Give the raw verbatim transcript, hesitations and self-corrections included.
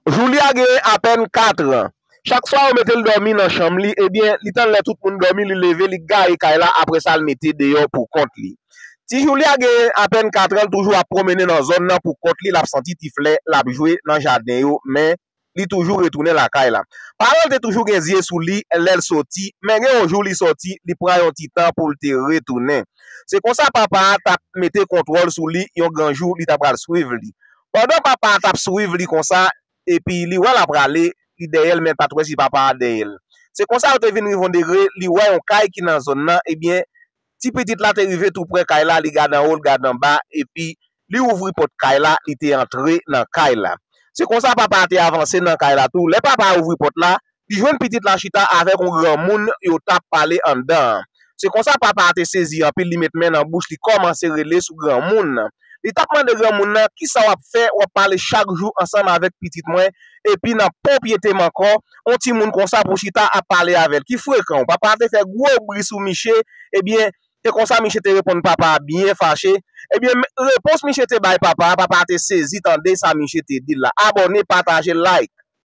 Julia gen apèn kat an. Chak swa yo mete l dòmi nan chanm li, ebyen, li tann lè tout moun dòmi, li leve, li gaye kay la, apre sa, l mete deyò pou kont li. Ti Julia gen apèn kat an, l toujou ap pwonmennen nan zòn nan pou kont li, l ap santi ti flè, l ap jwe nan jaden yo, men li toujou retounen lakay la. Paran l te toujou gen zye sou li lè l soti, men gen yon jou li sòti, li pran yon ti tan pou l te retounen. Se konsa papa a t ap mete kontwòl sou li, yon gran jou li ta pral swiv li. Pandan papa a t ap swiv li konsa, epi li wè l ap prale, li dèyè l, men l pa t wè si papa a dèyè l. Se konsa yo te vin rive yon degre, li wè yon kay ki nan zòn nan, ebyen, ti pitit la te rive tou prè kay la, li gade anwo, l gade anba, epi li ouvri pòt kay la, li te antre nan kay la. Se konsa papa a te avanse nan kay la tou. Lè papa a ouvri pòt la, li jwenn pitit la chita avèk yon granmoun yo t ap pale anndan an. Se konsa papa a te sezi anpil, li met men nan bouch, li kòmanse rele sou granmoun nan. Li t ap mande granmoun nan, "Kisa w ap fè? W ap pale chak jou ansanm avèk pitit mwen, epi nan pwopyete m ankò, yon timoun konsa pou chita ap pale avè l. Ki frekan w?" Papa a te fè gwo bri sou miche, ebyen, se konsa miche te reponn papa a byen fache. Ebyen, repons miche te bay papa a, papa a te sezi tande sa miche te di l la. Abòne, pataje, like.